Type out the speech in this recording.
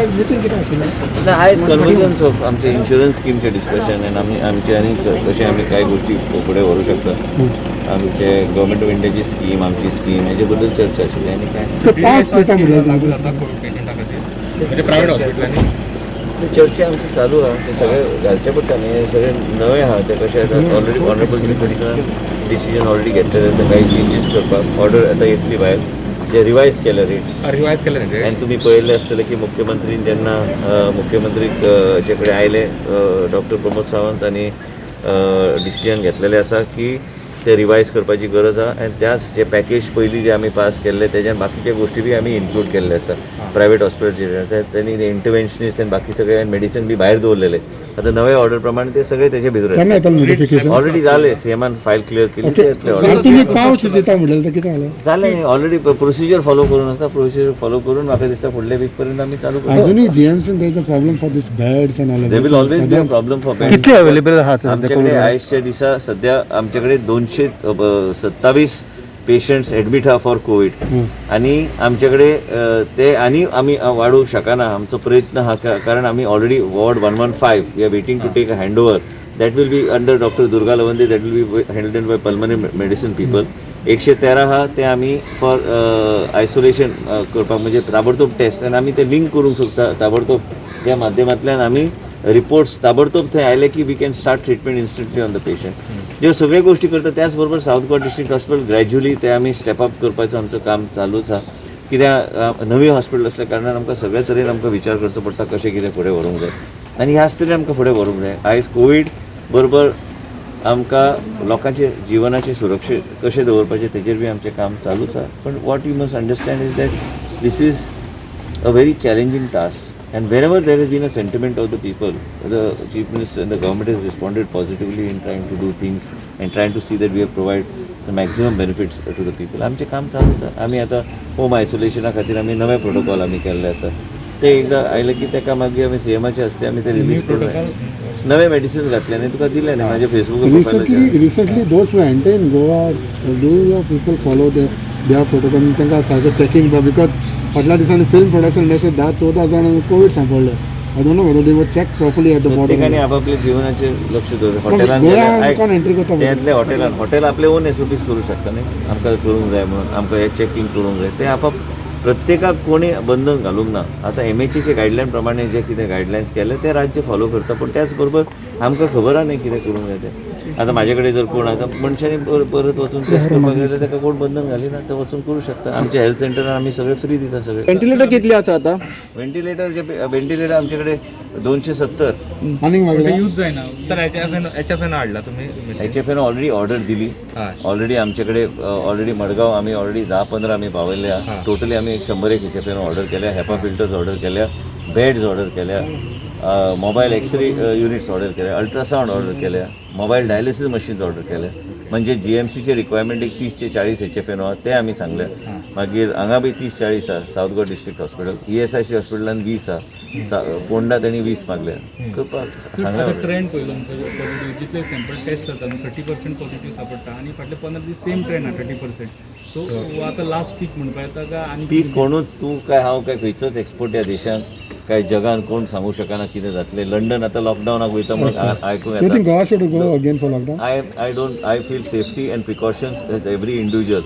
आयज मिटींग कितें आशिल्लें? ना, आयज कन्वर्जन्स ऑफ आमचे इन्शुरन्स स्किमचे डिस्कशन आनी आमी आमचे आनी कशें आमी कांय गोश्टी फुडें व्हरूंक शकता, आमचे गव्हर्मेंट ऑफ इंडियाची स्कीम, आमची स्कीम, हेजे बद्दल चर्चा आशिल्ली आनी काय? ते पांच दिता म्हणलें. लागू जाता कोविड पेशंटा खातीर, म्हणजे प्रायव्हेट हॉस्पिटलांनी. ते चर्चा आमची चालू आहा. ते सगळे घालचे पडटा न्ही. हे सगळे नवे आहा. ते कशें आतां already honourable chief मिनिस्टरान डिसिजन ऑलरेडी घेतलेले आसा. काही चेंजीस करपाक ऑर्डर आतां येतली भायर, जे रिवायज केले रेट्स. रिवायज केले न्ही. आनी तुमी पळयल्लें आसतलें की मुख्यमंत्रीन जेन्ना मुख्यमंत्री जे कडेन आयले डॉक्टर प्रमोद सावंत आनी डिसिजन घेतलेलें आसा की ते रिवायज करपाची गरज आहा आनी त्याच जे पॅकेज पयलीं जे आमी पास केल्ले, तेज्यान बाकीचे गोश्टी बी आमी इन्क्लूड केल्ले आसा. प्रायवेट हॉस्पिटल तेणी इंटरवेन्शनिस्ट आनी बाकी सगळे मेडिसिन बी भायर दवरलेले. आतां नवे ऑर्डर प्रमाणे ते सगळे तेजे भितर. केन्ना येतलें नोटिफिकेशन? ऑलरेडी जाले. सीएमान फायल क्लियर केली. ते येतले आनी ऑर्डर. तुमी पावच दिता म्हणलें, तें कितें जालें? जालें. ऑलरेडी प्रोसिजर फॉलो करून आसा. प्रोसिजर फॉलो करून म्हाका दिसता फुडल्या वीक पर्यंत आमी चालू करू. अजूनय जीएमसीन there is a problem for this beds and all. There will always be a problem for bed. कितले अवेलेबल आहात सध्या? आमच्याकडे आयच्या दिसा सध्या आमच्याकडे 227 पेशंट्स एडमीट आहा फॉर कोवीड आणि आमच्याकडे ते आणि आमी वाडोवंक शकना. आमचो प्रयत्न आहा, कारण आमी already ward 115 we are waiting to take a hand over. That will be under Doctor Durga Lawande. That will be handled by pulmonary medicine people. 113 आहा, ते आमी फॉर आयसोलेशन करपाक, म्हणजे ताबडतोब टेस्ट आनी आमी ते लिंक करूंक सोदता. ताबडतोब त्या माध्यमांतल्यान आमी रिपोर्ट्स ताबडतोब थंय आयले की we can start treatment instantly on the patient. ज्यो सगळ्यो गोश्टी करता, त्याच बरोबर south Goa district hospital gradually ते आमी स्टेप अप करपाचो आमचो काम चालूच आहा. कित्याक नवी हॉस्पिटल असल्या कारणान आमकां सगळे तरेन आमकां विचार करचो पडटा, कशें कितें फुडें व्हरूंक जाय आनी ह्याच तरेन आमकां फुडें व्हरूंक जाय. आयज कोवीड बरोबर आमकां लोकांचे जिवनाचे सुरक्षीत कशें दवरपाचें, तेजेर बी आमचें काम चालूच आहा. पण what you must understand is that this is a very challenging task. And wherever there has been a sentiment of the people, the Chief Minister and the government has responded positively in trying to do things and trying to see that we have provide the maximum benefits to the people. आमचें काम चालूच आसा. आमी आतां home आयसोलेशना खातीर आमी नवे protocol आमी केल्ले आसा. ते एकदां आयले की ताका मागीर आमी सीएमाचे हस्ते आमी ते रिलीज करून नवे मेडिसिन्स घातले आनी तुका दिले न्ही म्हाज्या Facebook. Recently those who enter in Goa, do your people follow their protocol? तांकां सारकें चॅकिंग, because फाटल्या दिसांनी फिल्म प्रोडक्शन इंडस्ट्री 10-14 जाण Covid सांपडले. I don't know whether they were check properly at the प्रत्येकाने बॉर्डर. आपापल्या जीवनाचेर लक्ष दवर. हॉटेलान गोवा कोण एंट्री करता? त्यातले हॉटेलान, हॉटेल आपले ओन एसओपीस करू शकता न्ही. आमकां करूंक जाय म्हणून, आमकां हे चॅकिंग करूंक जाय, ते आपाप प्रत्येकाक कोणी बंधन घालूंक ना. आतां एमएचएचे गायडलायन प्रमाणे जे कितें गायडलायन्स केले, ते राज्य फॉलो करता. पूण त्याच बरोबर आमकां खबर आहा न्ही कितें करूंक जाय तें. आतां म्हाजे कडेन जर कोण आतां मनशांनी परत वचून टेस्ट करपाक जाल्यार ताका कोण बंधन घालिना. ते वचून करूं शकता. आमच्या हेल्थ सेंटरान आमी सगळे फ्री दिता सगळे. व्हेंटिलेटर कितले आसा आतां? व्हेंटिलेटर, व्हेंटिलेटर आमचे कडेन 270. आनीक मागले. यूज जायना. सर, एचएफएन हाडला तुमी? एचएफएन ऑलरेडी ऑर्डर दिली. ऑलरेडी आमच्याकडे ऑलरेडी मडगांव आमी ऑलरेडी 10-15 आमी पावयल्ले आहा. टोटली आमी एक 101 एचएफएन ऑर्डर केल्या, हेपा फिल्टर्स ऑर्डर केल्या, बेड्स ऑर्डर केल्या, मोबायल एक्सरे युनिट्स ऑर्डर केल्या, अल्ट्रासावंड ऑर्डर केल्या, मोबायल डायलिसीस मशीन्स ऑर्डर केल्या. म्हणजे जीएमसीचे रिक्वायरमेंट एक 30 ते 40 एचएफएन आहा, ते आमी सांगले. मागीर हांगा बी 30-40 आहा. South Goa district hospital, ESIC हॉस्पिटलान 20 आहा. पोंडा तेणी 20 मागल्या करपाक सांगल्या. आतां ट्रेंड पळयलो आमचो पॉझिटिव्ह, जितले सॅम्पल टेस्ट जाता, 30% पॉझिटिव्ह सापडटा आनी फाटले 15 दीस सेम ट्रेंड आहा, 30%. सो आतां लास्ट पीक म्हणपा येता काय आनी? पीक कोणूच, तूं काय हांव काय खंयचोच एक्सपर्ट ह्या देशान काय जगान कोण सांगू शकना कितें जातलें. लंडन आतां लॉकडावनाक वयता म्हणून आयकूंक You think येता. Goa should go again for lockdown? I don't, I feel safety and precautions as every individual.